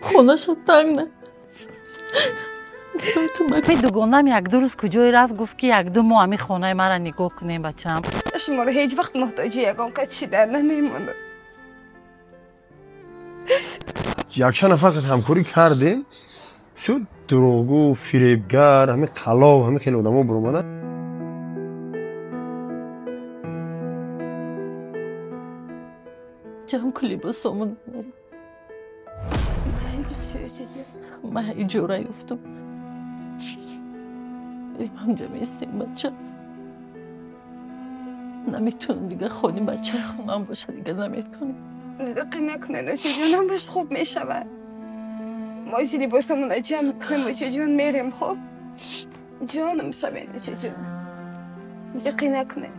Хонаша танг на. Дугонам як-ду рӯз куҷое рафт, гуфт ки як-ду моҳ ҳамин хонаи маро нигоҳ кунем, бачаам. Шуморо ҳеҷ вақт муҳтоҷи ягон кас шида намемонад. Якчанд нафар ҳамкорӣ кардем, бисёр дурӯғгӯ, фиребгар, ҳамин қалоб, ҳамин хеле одамо баромаданд. Ҷамъ ку либосомон. Ман иҷора ёфтам. Берем ҳамҷа меистем, бача. Наметавонам дига хони бачаи худман боша, дига наметавонем. Зиқӣ накунед, очаҷон, ҳамаш хуб мешавад. Мо изи либосамона ҷамъ мекунем, очаҷон, мерем, хуб? Ҷоном шавед, очаҷон. Зиқӣ накунед.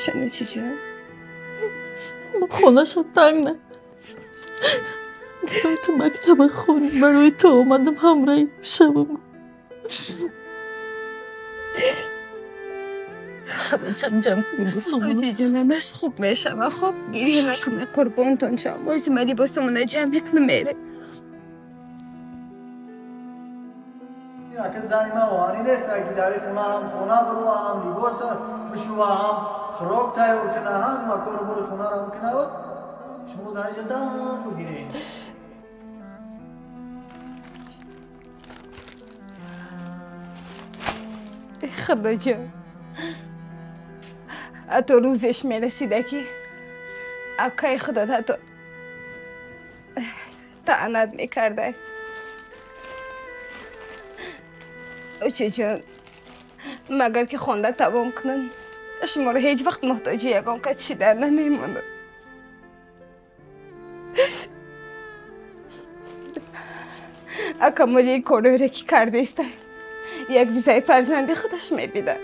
Шан, очаҷон. Хонаша танг на. Гуфтам ту мактаба хони, барои ту омадам ҳамраҳи шавам. Бачам, ҷамъ кун либосомона. Очаҷон, ҳамаш хуб мешавад, хуб? Гиря накунед, қурбонтон шавам. Бози ма либосамона ҷамъ мекунем, мерем. Ака зани ман оҳанӣ нест, ки дар хона ҳам хона бурва, ҳам либос бишува, ҳам хӯрок тайёр куна, ҳам кору бори хонаро бикуна. Шумо дар инҷа дам бигиред. Худоҷон, ҳатто рӯзеш мерасида ки акаи худат ҳатто таънат мекардай. Очаҷон, магар ки хонда тамом кунам, шуморо ҳеҷ вақт муҳтоҷи ягон кас шида намемонад. Акамоли корҳоеро ки кардаиста, як бизаи фарзанди худаш мебинад.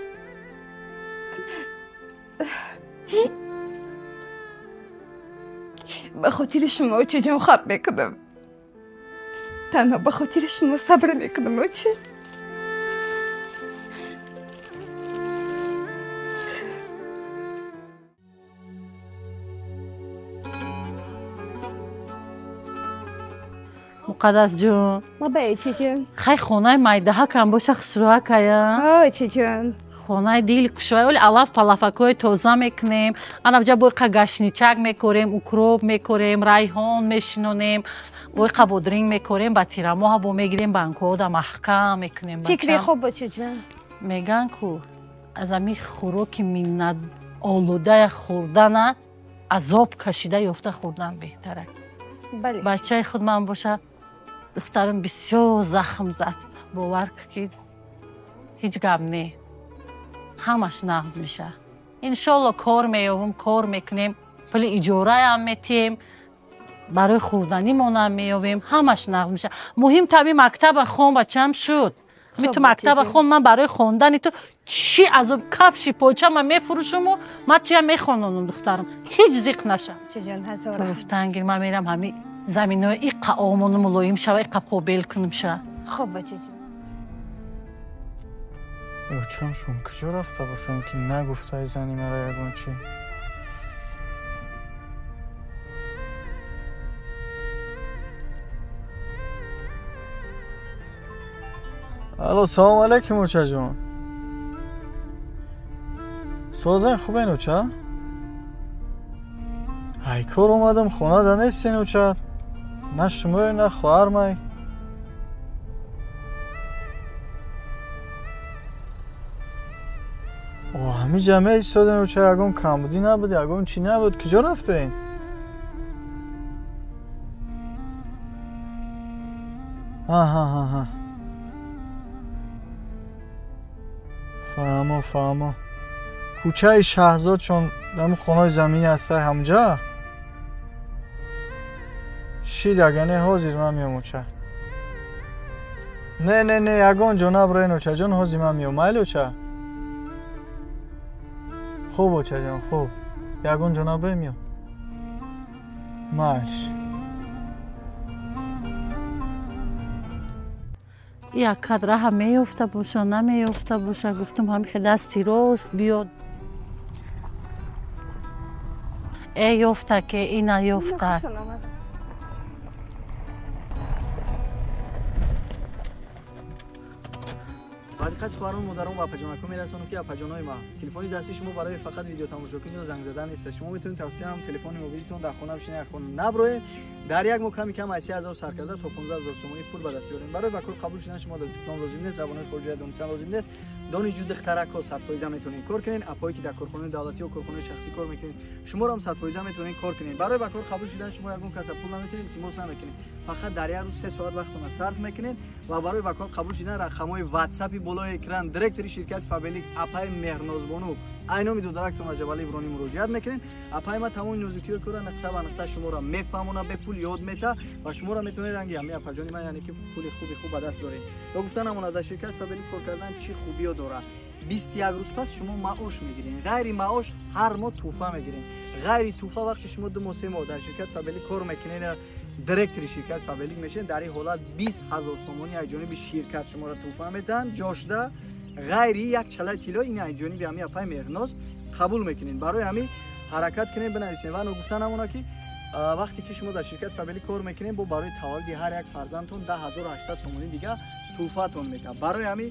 Ба хотири шумо, очаҷон, хаб мекунам. Танҳо ба хотири шумо сабр мекунам, оча. Муқаддасҷон. Лабай, очаҷон. Хай хонаи майдаҳакам боша, хушрӯакая. Очаҷон. Хонаи дил кушоя, оли алаф палафакҳои тоза мекунем, анавҷа бойқа гашничак мекорем, укроп мекорем, райҳон мешинонем, бойқа бодринг мекорем, ба тирамоҳа бо мегирем, банкҳода маҳкам мекунем. Фикри хуб, очаҷон. Меган ку аз ами хӯроки миннат олудая хӯрдана азоб кашида ёфта хӯрдан беҳтарак. Бачаи худ ман боша, духтарам бисёр захм зад. Бовар кун ки ҳеҷ гап не, ҳамаш нағз мешавад. Иншолло кор меёвем, кор мекунем, пули иҷораам метиҳем, барои хӯрданимонам меёвем, ҳамаш нағз мешавад. Муҳим таби мактаба хон, бачам, шуд. Ами ту мактаба хон, ман барои хондани ту чӣ азоб кафши почама мефурӯшуму ман туя мехононам, духтарам, ҳеҷ зиқ наша. Гуфтан гир, ман мерам ҳами заминои иққа омону мулоим шава, иққа побел кунам ша. Хуб, бачаҷон. Очам шум куҷо рафта бошам ки нагуфтаи зани маро ягон чи? Алло, салом алейкум, очаҷон. Созен хубен, оча? Ай кор омадам, хона да нестен, оча. На шумои, на хоҳармай. Ҳамин ҷамъия истодем, оча, ягон камбудӣ набуд, ягон чӣ набуд. Куҷо рафтем? Аҳа. Фаҳмо, фаҳмо. Кӯчаи Шаҳзод чон ҳамин хонаи заминӣ ҳастай ҳамҷа? Шид, агане ҳозир ман меом, оча. Не, не, не, ягон ҷо наброен, очаҷон, ҳозир ман меом. Майли, оча? Хуб, очаҷон, хуб. Ягон ҷо наброен, меом. Майли. Як кад раҳа меёфта боша, намеёфта боша, гуфтам ҳамихе дасти рост биёд. Э ёфта ки ина ёфта. Ба диққати хоҳарон, модарон ва апаҷонакҳо мерасонам, ки апаҷонҳои ма, телефони дастии шумо барои фақат видеотамошокунӣ ё занг задан нест. Шумо метавонед тавассути ҳам телефони мобилитон дар хона бишинед, як хона наброед, дар як моҳ ками кам аз 3000 сар карда то 15000 сомонӣ пул ба даст биёред. Барои ба кор қабул шудан шумо диплом лозим нест, забонҳои хориҷия донистан лозим нест. Донишҷӯ духтаракҳо 100% метавонед кор кунед. Апое ки дар корхонаи давлатӣ ё корхонаи шахсӣ кор мекунед, шуморо ҳам 100% метавонед кор кунед. Барои ба кор қабул шудан шумо ягон каса пул наметавонед, илтимос намекунед. Фақат дар як рӯз 3 соат вақтона сарф мекунед ва барои ба кор қабул шудан рақамҳои WhatsApp болои экран директори ширкати Фаберлик апаи Меҳрнозбону айноми додарактон Раҷабалӣ Иброҳим муроҷиат мекунед. Апаи ма тамоми нозукиҳои кора нуқта ба нуқта шуморо мефаҳмона, бепул ёд мета ва шуморо метавонед ранги ҳамаи апаҷони ман, яъне ки пули хуби хуб ба даст биёред. Ё гуфта намонад, дар ширкати Фаберлик кор кардан чӣ хубиё дорад? 21 рӯз пас шумо маош мегиред. Ғайри маош ҳар моҳ тӯҳфа мегиред. Ғайри тӯҳфа вақте шумо 2 моҳ 3 моҳ дар ширкати Фаберлик кор мекунед, директори ширкати Фаберлик мешавед, дар ин ҳолат 20 000 сомонӣ аз ҷониби ширкат шуморо тӯҳфа метаҳанд. Ҷошда ғайри як чалаи тилло ин аз ҷониби ҳамин апаи Меҳрноз қабул мекунед. Барои ҳамин ҳаракат кунед, бинависед. Ва ногуфта намонад, ки вақте ки шумо дар ширкати Фаберлик кор мекунед, бо барои таваллуди ҳар як фарзандтон 10800 сомонӣ дига тӯҳфатон метаҳад. Барои ҳамин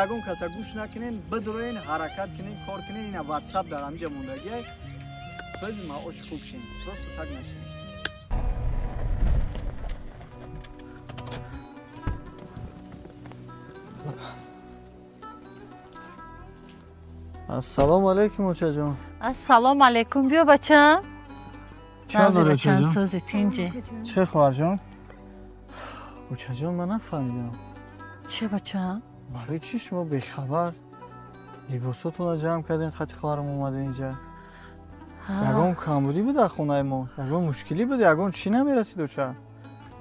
ягон каса гӯш накунед, бидроен, ҳаракат кунед, кор кунед. Ина WhatsApp дар ҳаминҷа мондагиай, соҳиби маоши хуб шин, просто так нашин. Ассалому алайкум, очаҷон. Ассалому алайкум, биё бачам. Чӣ дорӣ, очаҷон? Сози тинҷи. Чӣ хоҳарҷон? Очаҷон, ман нафаҳмидам. Чӣ бачам? Барои чӣ шумо бехабар либосотонро ҷамъ кардин, хати хоҳарам омада инҷа? Ягон камбудӣ буд дар хонаи мо? Ягон мушкилӣ буд? Ягон чӣ намерасид, оча?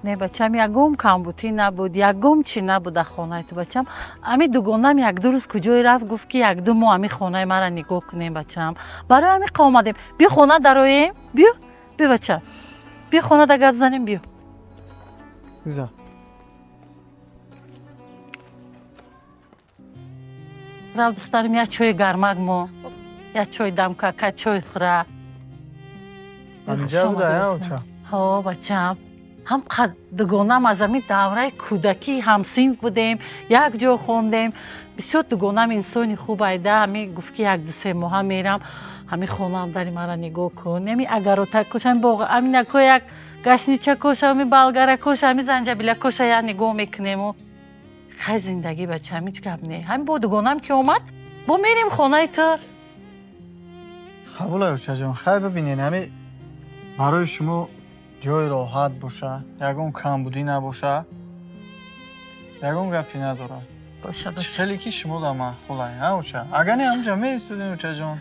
Не бачам, ягон камбутӣ набуд, ягон чӣ набуд дар хонаи ту бачам. Ами дугонам як-ду рӯз куҷое рафт, гуфт ки як-ду моҳ ами хонаи мара нигоҳ кунем бачам. Барои ами омадем. Биё хона дароем, биё, биё бачам. Биё хона да гап занем, биё. Гузар. Рав духтарим, як чойи гармак мо, як чой дамкака, чой хӯра. Инҷа буда, оча? Ҳо бачам. Ҳам дугонам аз ҳамин давраи кӯдакӣ ҳамсинф будем, як ҷо хондем. Бисёр дугонам инсони хуб айда. Ҳами гуфт ки як-ду се моҳа мерам, ҳами хонаам дари мара нигоҳ кун. Ами агаротакош, ами боғ, ами нако як гашничакош, ами балгаракош, ами занҷабилакоша як нигоҳ мекунему. Хай зиндагӣ бачам, ҳеҷ гап не. Ҳами бо дугонам ки омад, бо мерем хонаи ту. Қабул очаҷон, хай бибинед, ҳами барои шумо ҷои роҳат боша, ягон камбудӣ набоша, ягон гапӣ надорад. Хеле ки шумо дар маъқулай, ҳа оча? Агар не ҳамҷа меистодем, очаҷон.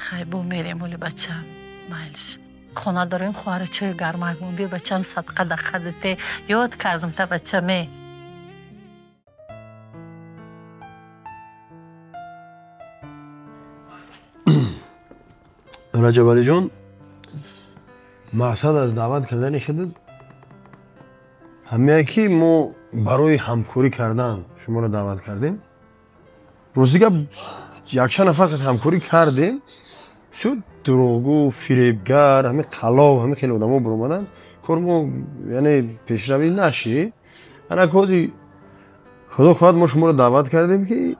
Хай бо мерем оли бачам, майлиш. Хона дорем, хоҳара чойи гармак мон. Биё бачам, садқа да хадате ёд кардам та бачаме. Раҷабалиҷон, мақсад аз даъват кардани худат ҳамяе ки мо барои ҳамкорӣ кардан шуморо даъват кардем. Рости гап, якчанд нафар ҳамкорӣ кардем, бисёр дурӯғгӯ, фиребгар, ҳамин қалоб, ҳамин хеле одамо баромаданд. Кор мо яъне пешравӣ нашид. Ана кози худо хоҳад мо шуморо даъват кардем, ки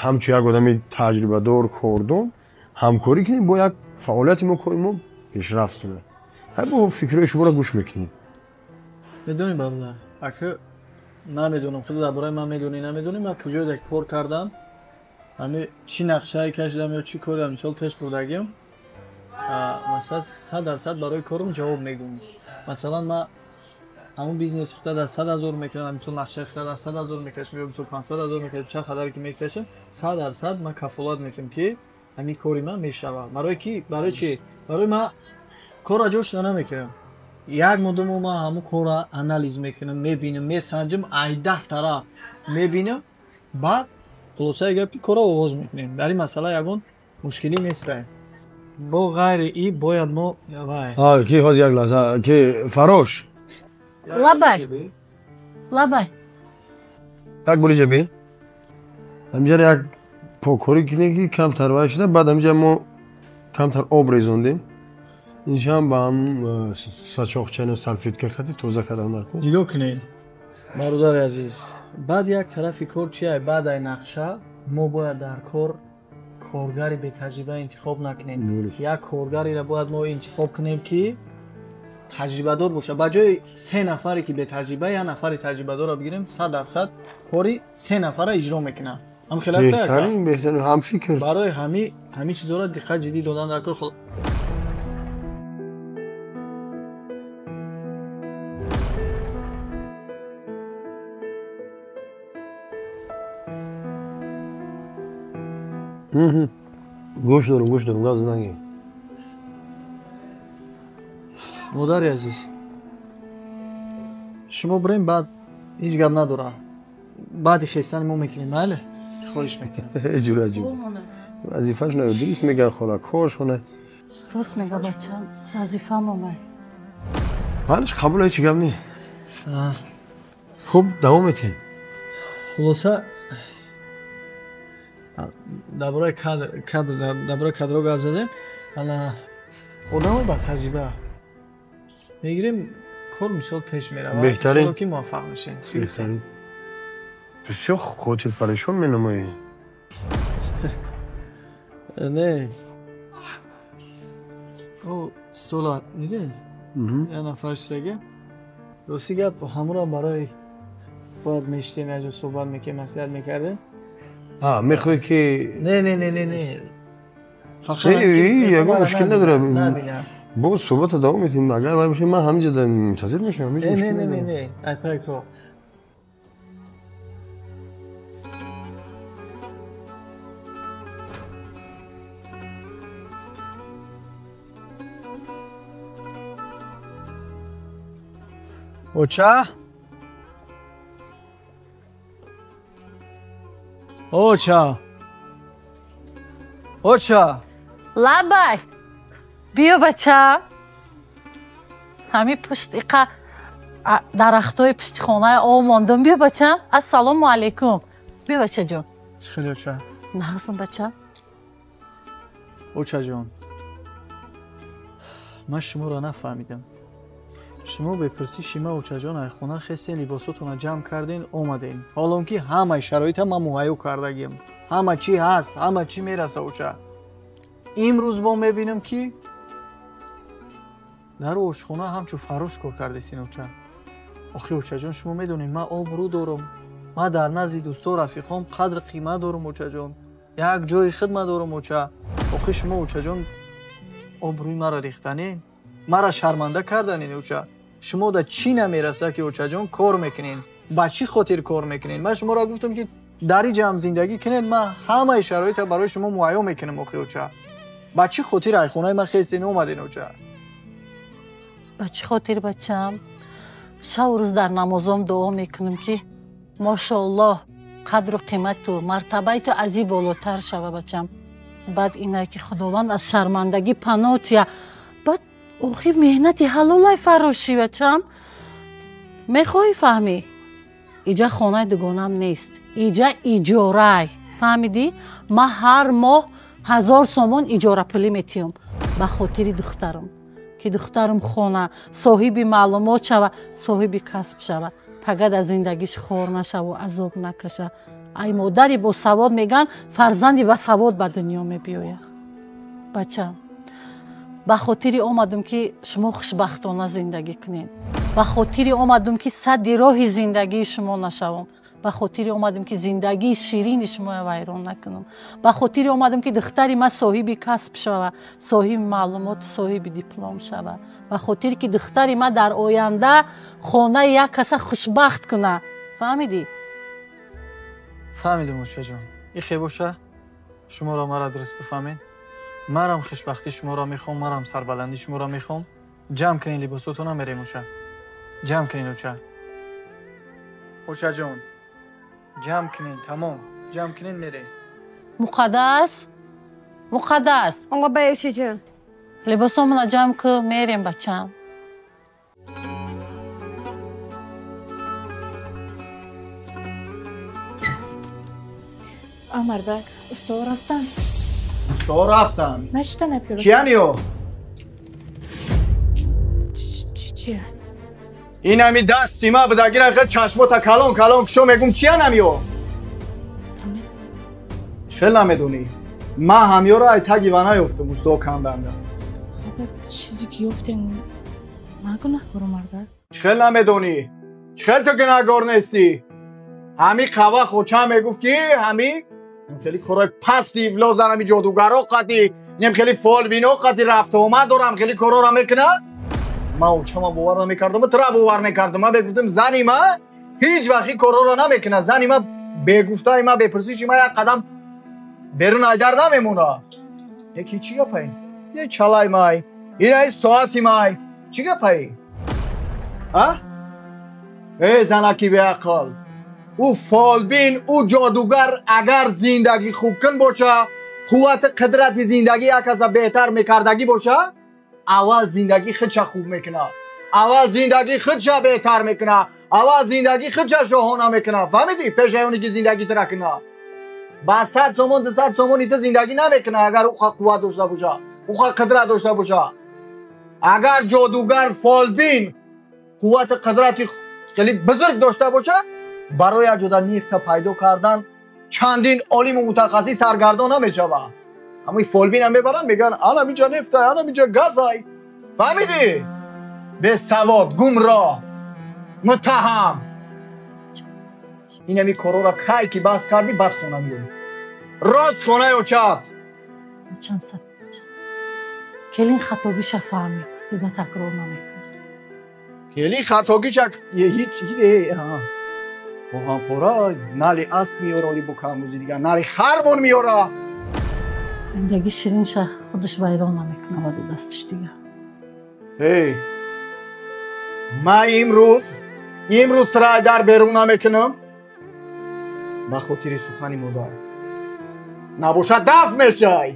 ҳамчун як одами таҷрибадор, кордон ҳамкорӣ кунем, бо як фаъолияти мо кори мо пешрафт кунад. Ҳай бо фикрҳои шуморо гӯш мекунем. Медонӣ бародар, ака намедонам, худо дар бораи ман медонӣ намедонӣ, ман куҷое дар кор кардам, ҳами чӣ нақшае кашидам ё чӣ коре мисол пеш бурдагиам, масалан 100% барои корам ҷавоб мегӯм. Масалан ман ҳамун бизнеси худа дар 100 000 мекунам, мисол нақшаи худа дар 100 000 мекашам ё мисол 500 000 мекашам, чанд қадаре ки мекашам, 100% ман кафолат мекунам, ки ҳамин кори ман мешавад. Барои ки, барои чӣ? Барои ман корро ҷо шуда намекунам. Як муддат ман ҳамун корро анализ мекунам, мебинам, месанҷам, ай 10 тараф мебинам, баъд хулосаи гап ки корро оғоз мекунем. Дар ин масъала ягон мушкилӣ нест. Бо ғайри и бояд мо вай. Ки ҳозир як лаҳза, ки фарош. Лабай. Лабай. Як бори ҷаби. Ҳамҷара як покорӣ кунем, ки камтар вай шуда, баъд ҳамҷа мо камтар об резондем. Иншам ба ҳам сачоқчану салфетка хати тоза кардан дар кор. Нигоҳ кунед, бародари азиз, баъд як тарафи кор чия? Баъд ай нақша мо бояд дар кор коргари бетаҷриба интихоб накунем. Як коргареро бояд мо интихоб кунем, ки таҷрибадор бошад. Ба ҷои се нафаре ки бетаҷриба, як нафари таҷрибадорро бигирем, 100% кори се нафара иҷро мекунад. Ҳам хел аст? Беҳтарин, беҳтарин, ҳамфикр. Барои ҳамин чизҳоро диққат ҷиддӣ додан дар кор. Гӯш дорам, гӯш дорам, гап заданги. Модари азиз, шумо бирем, баъд ҳеҷ гап надора. Баъди хестани мо мекунем, майли? Хоҳиш мекунам. Ҷур аҷиб. Вазифаш на, дуруст мега хола, коршона. Рост мега бачам, вазифамона. Ҳалиш қабул, ҳеҷ гап не. Хуб, давом метиҳем. Хулоса, дар бораи кадр, дар бораи кадрҳо гап задем. Одамои ба таҷриба мегирем, кор мисол пеш меравад. Беҳтарин. Ки муваффақ мешем. Беҳтарин. Бисёр хотир парешон менамоӣ. Не. О, стола дидед? Як нафар шиштага. Рости гап, ҳамонро барои бояд мешитем, як ҷо суҳбат мекардем, маслиҳат мекардем. Мехоҳӣ ки Не, не, не, не, не. Ягон мушкил надорад. Боз суҳбатро давом медиҳем. Агар вай бошад, ман ҳаминҷо мунтазир мешавам. Не, не, не, не, не. Айпайко. Оча? Оча! Оча! Лабай! Биё, бача! Ҳамин пушт иқа дарахтҳои пушти хонаи об мондам. Биё, бача! Ассалому алайкум! Биё, бачаҷон. Чӣ хеле, оча? Нағзм, бача. Очаҷон, ман шуморо нафаҳмидам. Шумо бепурсиши ман, очаҷон, ай хона хестен, либосотонро ҷамъ карден, омаден. Ҳолон ки ҳамаи шароита ман муҳайё кардагим. Ҳама чӣ ҳаст, ҳама чӣ мераса, оча. Имрӯз бо мебинам, ки дар ошхона ҳамчун фаррош кор кардесин, оча. Охи, очаҷон, шумо медонед, ман обрӯ дорам. Ман дар назди дӯсто рафиқом қадр қимат дорам, очаҷон. Як ҷои хидмат дорам, оча. Охи, шумо, очаҷон, обрӯи маро рехтанен, маро шарманда карданен, оча. Шумо да чӣ намераса, ки, очаҷон, кор мекунен? Ба чӣ хотир кор мекунен? Ман шуморо гуфтам, ки дар ин ҷамъ зиндагӣ кунед, ман ҳамаи шароита барои шумо муҳайё мекунам, охи, оча. Ба чӣ хотир ай хонаи ман хестен омаден, оча? Ба чӣ хотир, бачам? Шаву рӯз дар намозом дуо мекунам, ки мошоаллоҳ қадру қимату мартабаи ту аз ин болотар шава, бачам. Баъд инае ки Худованд аз шармандагӣ паноҳ тия. Баъд охир меҳнати ҳалолай фарошӣ, бачам. Мехоҳӣ фаҳмӣ? Иҷа хонаи дугонам нест, иҷа иҷорай. Фаҳмидӣ? Ман ҳар моҳ 1000 сомон иҷорапулӣ метиҳам ба хотири духтарам, ки духтарам хона соҳиби маълумот шава, соҳиби касб шава, пага дар зиндагиш хор нашаву азоб накаша. Ай модари босавод меган, фарзанди басавод ба дунё мебиёяд. Бачам, ба хотири омадам, ки шумо хушбахтона зиндагӣ кунед. Ба хотири омадам, ки садди роҳи зиндагии шумо нашавам. Ба хотири омадам, ки зиндагии ширини шуморо вайрон накунам. Ба хотири омадам, ки духтари ман соҳиби касб шава, соҳиби маълумот, соҳиби диплом шава. Ба хотири ки духтари ман дар оянда хонаи як каса хушбахт куна. Фаҳмидӣ? Фаҳмидам, очаҷон. Ихе боша, шуморо мара дуруст бифаҳмед. Марам хушбахтӣ шуморо мехоҳам, марам сарбаландӣ шуморо мехоҳам. Ҷамъ кунед либосотона, мерем, оча. Ҷамъ кунед, оча. Очаҷон, ҷамъ кунед, тамом. Ҷамъ кунед, мерем. Муқаддас, муқаддас. Лабай, очаҷон. Либосомона ҷамъ кун, мерем, бачам. Мардак, усто рафтан. Усто рафтан. Нашта напиро. Чиян ё? Чия? Ин ҳами дасти ма будагира хел чашмота калон калон кушо мегум чия намиё? Хел намедонӣ? Ман ҳамёро ай таги ва наёфтам усто канданда. Чизе ки ёфтем ман гунаҳкору мардак. Чӣ хел намедонӣ? Чӣ хел ту гунаҳгор нестӣ? Ҳами қава хоча мегуфт ки ҳами хеле корҳои пасти ифлос дар ҳами ҷодугаро қати, нем хеле фолбино қати рафту омад дорам, хеле корҳоро мекунад. Ман очама бовар намекардам, тура бовар мекардам. Ман мегуфтам зани ман ҳеҷ вақт ин корҳоро намекунад. Зани ман бегуфтаи ман, бепурсиши ман як қадам берун айдар намемонад. Яки чӣ гапай? Ин чалай май, ин ай соати май. Чӣ гапай? А? Эй занаки беақл! Ӯ фолбин, ӯ ҷодугар агар зиндагӣ хубкун боша, қуввати қудрати зиндагӣ як каса беҳтар мекардагӣ боша, аввал зиндагӣ худша хуб мекунад, аввал зиндагӣ худша беҳтар мекунад, аввал зиндагӣ худша шоҳона мекунад. Фаҳмидӣ? Пешаи оне ки зиндагӣ тира кунад. Ба 100 сомон 200 сомони ту зиндагӣ намекунад агар ӯ қувват дошта боша, ӯ қудрат дошта боша. Агар ҷодугар фолбин қуввати қудрати хеле бузург дошта боша, барои аҷода нефта пайдо кардан чандин олиму мутахассис саргардон намешавад. Ҳамои фолбинам мебаранд, мегӯянд ана инҷа нефта, ана инҷа газай. Фаҳмидӣ? Бесавод, гумроҳ, муттаҳам. Инами корҳоро кай ки баҳс кардӣ, баъд хона меоӣ. Рост хонаи очат. Чанд сад. Келин хатогиша фаҳмид, дига такрор намекунад. Келин хатогиша ҳеҷ оҳанпора нали асп меёра, оли бо камбузи дигар нали харбон меёра. Зиндагӣ ширинша худаш вайрон намекунад баъди дастиш дигар. Эй, ман имрӯз тура дар берун намекунам ба хотири сухани модар. Набошад дафт мешай.